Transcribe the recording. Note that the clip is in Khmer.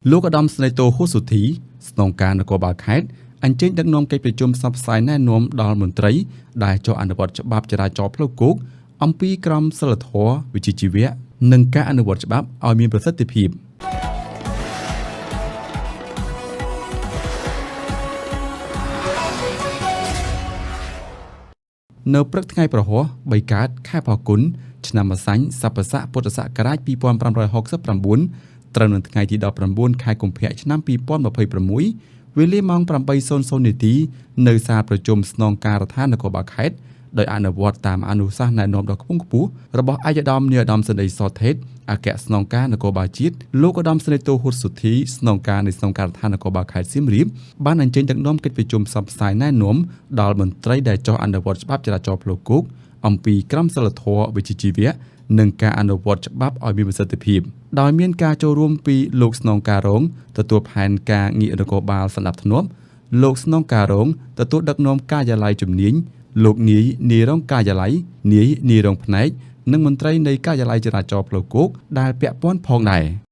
លោកឧត្តមស្នេហ៍តូហូសុធីស្នងការនគរបាលខេត្តអញ្ជើញដឹកនាំកិច្ចប្រជុំផ្សព្វផ្សាយណែនាំដល់មន្ត្រីដែលចុះអនុវត្តច្បាប់ចរាចរណ៍ផ្លូវគោកអំពីក្រមសីលធម៌វិជ្ជាជីវៈនិងការអនុវត្តច្បាប់ឲ្យមានប្រសិទ្ធភាព។ នៅព្រឹកថ្ងៃប្រហ័ស3កើតខែផលគុណឆ្នាំម្សាញ់ស័ព្ទស័កពុទ្ធសករាជ2569ត្រូវនៅថ្ងៃទី19ខែកុម្ភៈឆ្នាំ2026វេលាម៉ោង8:00នាទីនៅសាលប្រជុំស្នងការដ្ឋាននគរបាលខេត្តដោយអនុវត្តតាមអនុសាសន៍ណែនាំដ៏ខ្ពង់ខ្ពស់របស់ឯកឧត្តមនាយឧត្តមសេនីយ៍សថេតអគ្គស្នងការនគរបាលជាតិលោកឧត្តមសេនីយ៍តូហ៊ុតសុធីស្នងការនៃស្នងការដ្ឋាននគរបាលខេត្តសៀមរាបបានអញ្ជើញដឹកនាំកិច្ចប្រជុំផ្សព្វផ្សាយណែនាំដល់មន្ត្រីដែលចុះអនុវត្តច្បាប់ចរាចរណ៍ផ្លូវគោកអំពីក្រមសីលធម៌វិជ្ជាជីវៈនិងការអនុវត្តច្បាប់ឲ្យមានប្រសិទ្ធភាពដោយមានការចូលរួមពីលោកស្នងការរងទទួលផែនការងារនគរបាលសណ្ដាប់ធ្នាប់លោកស្នងការរងទទួលដឹកនាំការិយាល័យជំនាញលោកនាយនាយរងការិយាល័យនាយនាយរងផ្នែកនិងមន្ត្រីនៃការិយាល័យចរាចរណ៍ផ្លូវគោកដែលពាក់ព័ន្ធផងដែរ។